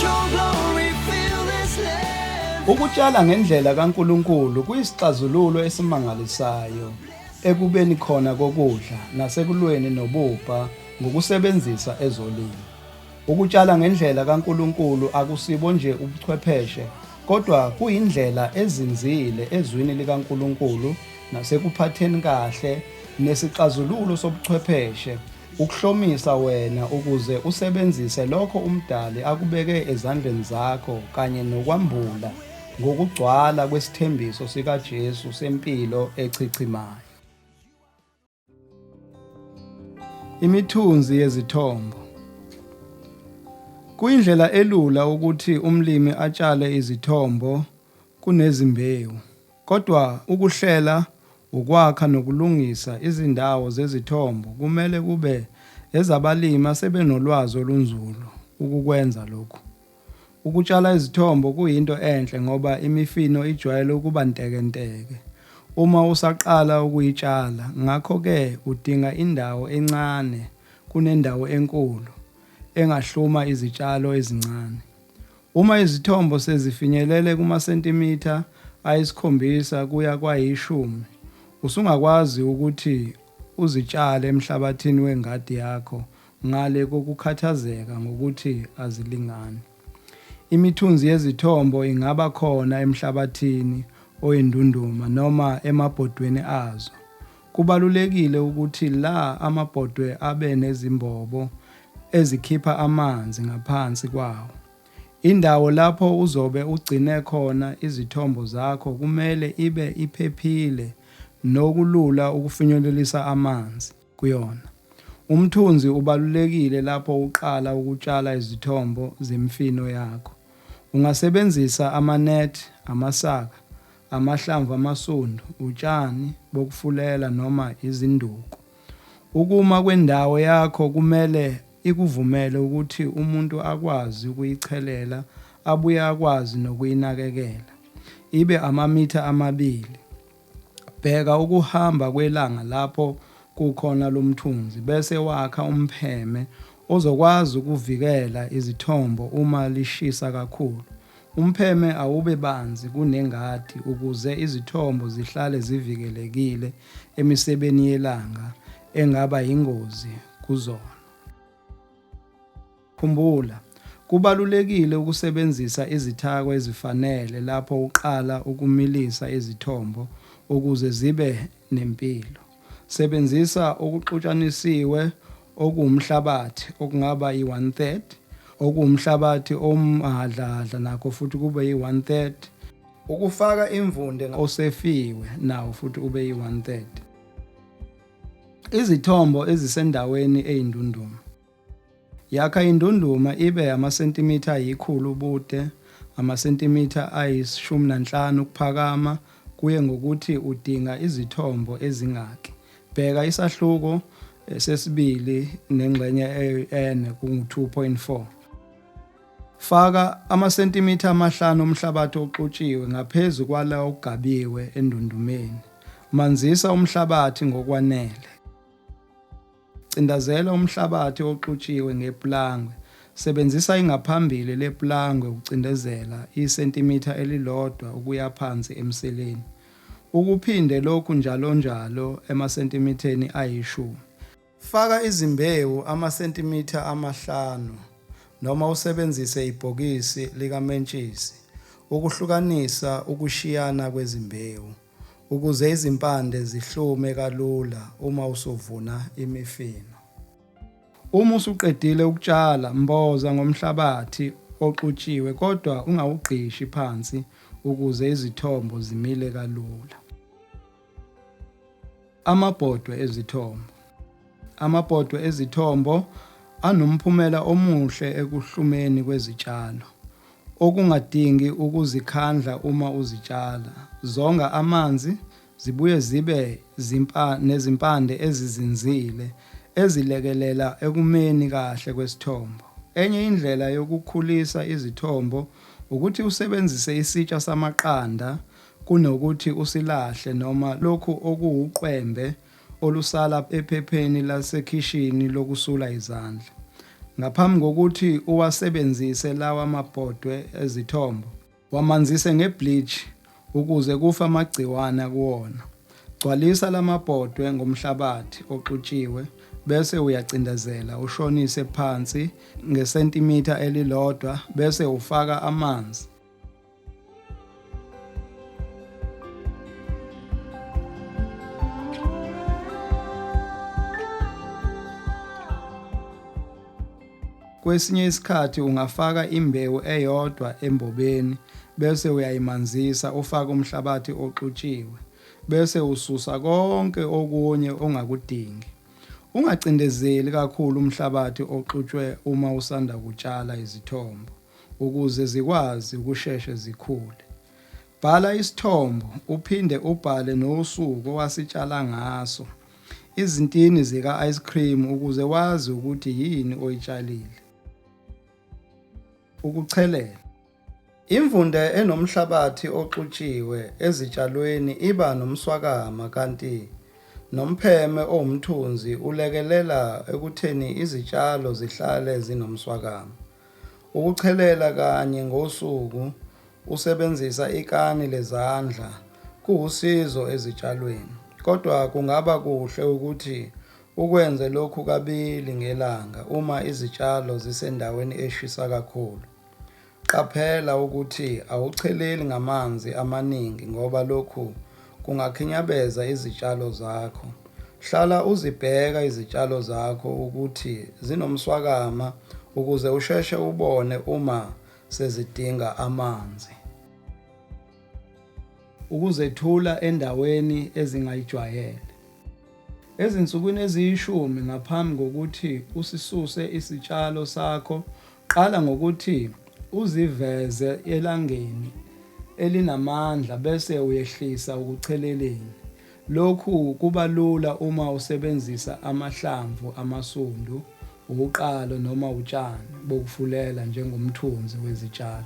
your glory fill this land. Ukutshala ngendlela kaNkulunkulu kuyisixazululo esimangalisayo ekubeni khona kokudla nasekulweni nobubha ngokusebenzisa ezolimo. Ukutshala ngendlela kaNkulunkulu akusibo nje ubuchwepheshe kodwa kuyindlela ezinzile ezwini likaNkulunkulu nasekuphatheni kahle nesixazululo sobuchwepheshe ukuhlomisa wena ukuze usebenzise lokho uMdali akubeke ezandleni zakho kanye nokwambula ngokugcwala kwesithembiso sikaJesu sempilo echichimayo. Imithunzi yezithombo. Kuyindlela elula ukuthi umlimi atshale izithombo kunezimbewu, kodwa ukuhlela, ukwakha nokulungisa izindawo zezithombo kumele kube ezabalimi asebenolwazi olunzulu ukukwenza lokhu. Ukutshala izithombo kuyinto enhle ngoba imifino ijwayele ukuba ntekenteke uma usaqala ukuyitshala, ngakho-ke udinga indawo encane kunendawo enkulu engahluma izitshalo ezincane. Uma izithombo sezifinyelele kumasentimitha ayisikhombisa kuya kwayishumi, usungakwazi ukuthi uzitshale emhlabathini wengadi yakho ngale kokukhathazeka ngokuthi azilingani. Imithunzi yezithombo ingaba khona emhlabathini oyindunduma noma emabhodweni azo. Kubalulekile ukuthi la amabhodwe abe nezimbobo ezikhipha amanzi ngaphansi kwawo. Indawo lapho uzobe ugcine khona izithombo zakho kumele ibe iphephile nokulula ukufinyelelisa amanzi kuyona. Umthunzi ubalulekile lapho uqala ukutshala izithombo zemifino yakho. Ungasebenzisa ama-net, amasaka, amahlamvu amasundu, utshani bokufulela noma izinduku. Ukuma kwendawo yakho kumele ikuvumele ukuthi umuntu akwazi ukuyichelela abuye akwazi nokuyinakekela. Ibe amamitha 2. Bheka ukuhamba kwelanga lapho kukhona lo mthunzi bese wakha umpheme ozokwazi ukuvikela izithombo uma lishisa kakhulu. Umpheme awube banzi kunengadi ukuze izithombo zihlale zivikelekile emisebeni yelanga engaba yingozi kuzona. Khumbula, kubalulekile ukusebenzisa izithako ezifanele lapho uqala ukumilisa izithombo ukuze zibe nempilo. Sebenzisa okuxutshanisiwe okuwumhlabathi okungaba i-1/3, okuwumhlabathi omahhadlahhadla nakho futhi kube i-1/3, ukufaka imvunde osefiwe nawo futhi ube i-1/3. Izithombo ezisendaweni eyindunduma. Yakha indunduma ibe amasentimitha ayi-100 ubude, amasentimitha ayi-15 ukuphakama kuye ngokuthi udinga izithombo ezingaki. Bheka isahluko sesibili nengxenye ene kungu-2.4. Faka amasentimitha 5 omhlabathi oxutshiwe ngaphezu kwalawo ogabiwe endundumeni. Manzisa umhlabathi ngokwanele. Cindazela umhlabathi oxutshiwe ngepulangwe. Sebenzisa ingaphambili lepulangwe ukucindezela isentimitha 1 ukuya phansi emseleni. Ukuphinde lokhu njalonjalo emasentimitheni ayi-10. Faka izimbewu amasentimitha 5 noma usebenzise ibhokisi likamentshisi ukuhlukanisa ukushiyana kwezimbewu ukuze izimpande zihlume kalula uma usuvuna imifino. Uma usuqedile ukutshala, mboza ngomhlabathi oxutshiwe kodwa ungawugqishi phansi ukuze izithombo zimile kalula. Amabhodwe ezithombo. Amabhodwe ezithombo anomphumela omuhle ekuhlumeni kwezitshalo, okungadingi ukuzikhandla uma uzitshala. Zonga amanzi, zibuye zibe nezimpande ezizinzile ezilekelela ekumeni kahle kwesithombo. Enye indlela yokukhulisa izithombo ukuthi usebenzise isitsha samaqanda kunokuthi usilahle noma lokhu okuwuqwembe olusala ephepheni lasekhishini lokusula izandla. Ngaphambi kokuthi uwasebenzise lawa mabhodwe ezithombo, wamanzise nge-bleach ukuze kufe amagciwane akuwona. Gcwalisa lamabhodwe ngomhlabathi oxutshiwe bese uyacindezela ushonise phansi ngesentimitha elilodwa bese ufaka amanzi. Kwesinye isikhathi ungafaka imbewu eyodwa embobeni bese uyayimanzisa ufake umhlabathi oxutshiwe bese ususa konke okunye ongakudingi. Ungacindezeli kakhulu umhlabathi oxutshwe uma usanda kutshala izithombo ukuze zikwazi ukusheshe zikhule. Bhala isithombo uphinde ubhale nosuku owasitshala ngaso. Izintini zika-ice cream ukuze wazi ukuthi yini oyitshalile. Ukuchelela. Imvunde enomhlabathi oxutshiwe ezitshalweni iba nomswakama kanti nompheme owumthunzi ulekelela ekutheni izitshalo zihlale zinomswakama. Ukuchelela kanye ngosuku usebenzisa ikani lezandla kuwusizo ezitshalweni, kodwa kungaba kuhle ukuthi ukwenze lokhu kabili ngelanga uma izitshalo zisendaweni eshisa kakhulu. Qaphela ukuthi awucheleli ngamanzi amaningi ngoba lokhu kungakhinyabeza izitshalo zakho. Hlala uzibheka izitshalo zakho ukuthi zinomswakama ukuze usheshe ubone uma sezidinga amanzi. Ukuzethula endaweni ezingayijwayele. Ezinsukwini eziyishumi ngaphambi kokuthi usisuse isitshalo sakho, qala ngokuthi uziveze elangeni elinamandla bese uyehlisa ukucheleleni. Lokhu kuba lula uma usebenzisa amahlamvu amasundu, uqalo noma utshani bokufulela njengomthunzi wezitshalo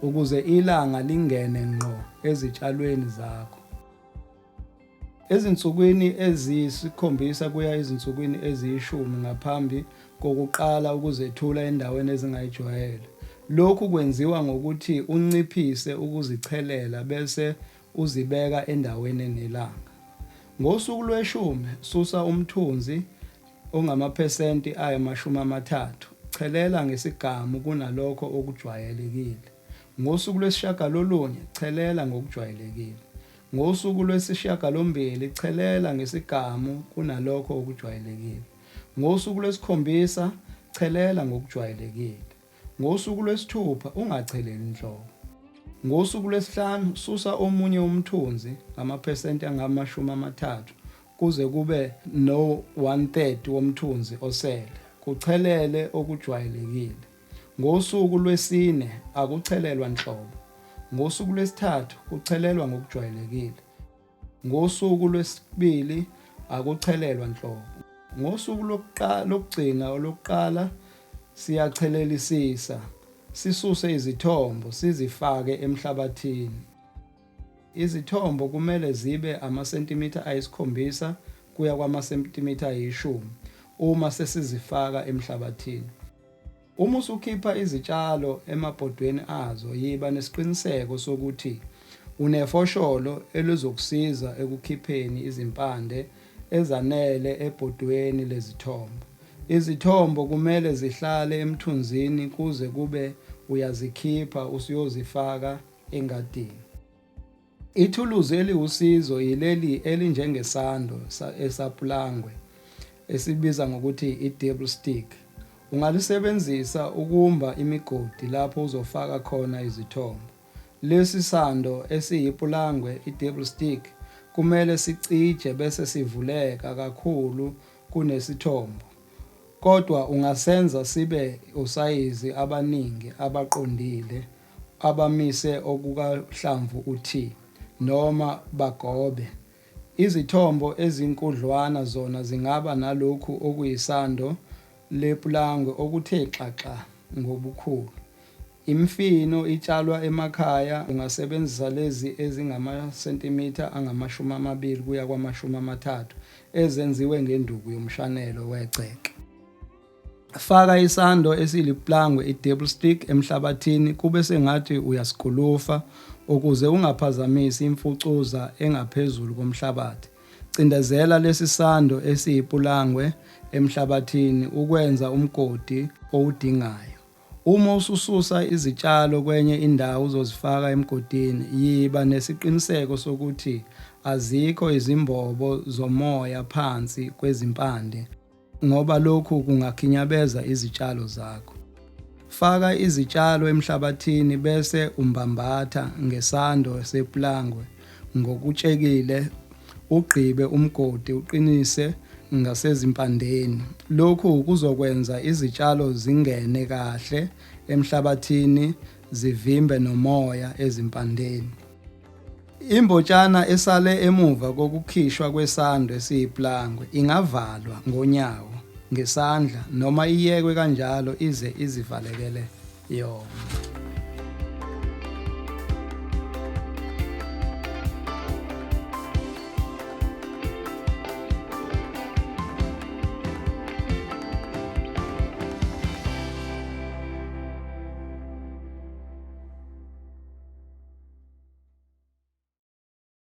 ukuze ilanga lingene ngqo ezitshalweni zakho. Ezinsukwini eziyisikhombisa kuya ezinsukwini eziyishumi ngaphambi kokuqala ukuzethula endaweni ezingayijwayele. Lokhu kwenziwa ngokuthi unciphise ukuzichelela bese uzibeka endaweni enelanga. Ngosuku lweshumi, susa umthunzi ongamaphesenti ayama-30, chelela ngesigamu kunalokho okujwayelekile. Ngosuku lwesishiyagalolunye, chelela ngokujwayelekile. Ngosuku lwesishiyagalombili, chelela ngesigamu kunalokho okujwayelekile. Ngosuku lwesikhombisa, chelela ngokujwayelekile. Ngosuku lwesithupha, ungacheleli nhlobo. Ngosuku lwesihlanu, susa omunye umthunzi ngamaphesenti angama-30 kuze kube no-one third womthunzi osele. Kuchelele okujwayelekile. Ngosuku lwesine, akuchelelwa nhlobo. Ngosuku lwesithathu, kuchelelwa ngokujwayelekile. Ngosuku lwesibili akuchelelwa nhlobo. Ngosuku lokuqala lokugcina olokuqala siyachelelisisa sisuse izithombo sizifake emhlabathini. Izithombo kumele zibe amasentimitha ayisikhombisa kuya kwamasentimitha ayishumi uma sesizifaka emhlabathini. Uma usukhipha izitshalo emabhodweni azo yiba nesiqiniseko sokuthi unefosholo elizokusiza ekukhipheni izimpande ezanele ebhodweni lezithombo. Izithombo kumele zihlale emthunzini kuze kube uyazikhipha usuyozifaka engadini. Ithuluzi eliwusizo yileli elinjengesando esapulangwe esibiza ngokuthi i-dibble stick. Ungalisebenzisa ukumba imigodi lapho uzofaka khona izithombo. Lesi sando esiyipulangwe, i-dibble stick, kumele sicije bese sivuleka kakhulu kunesithombo. Kodwa ungasenza sibe osayizi abaningi abaqondile abamise okukahlamvu u-T noma bagobe. Izithombo ezinkudlwana zona zingaba nalokhu okuyisando lepulangwe okuthe xaxa ngobukhulu. Imifino itshalwa emakhaya ungasebenzisa lezi ezingamasentimitha angama-20 kuya kwama-30 ezenziwe ngenduku yomshanelo wegceke. Faka isando esiliplangwe i-dibble stick emhlabathini kube sengathi uyasigulufa ukuze ungaphazamisi imfucuza engaphezulu komhlabathi. Cindezela lesi sando esiyipulangwe emhlabathini ukwenza umgodi owudingayo. Uma usususa izitshalo kwenye indawo uzozifaka emgodini, yiba nesiqiniseko sokuthi azikho izimbobo zomoya phansi kwezimpande ngoba lokhu kungakhinyabeza izitshalo zakho. Faka izitshalo emhlabathini bese umbambatha ngesando sepulangwe ngokutshekile ugqibe umgodi uqinise ngasezimpandeni. Lokhu kuzokwenza izitshalo zingene kahle emhlabathini zivimbe nomoya ezimpandeni. Imbotshana esale emuva kokukhishwa kwesando esiyiplangwe ingavalwa ngonyawo, ngesandla noma iyekwe kanjalo ize izivalekele yona.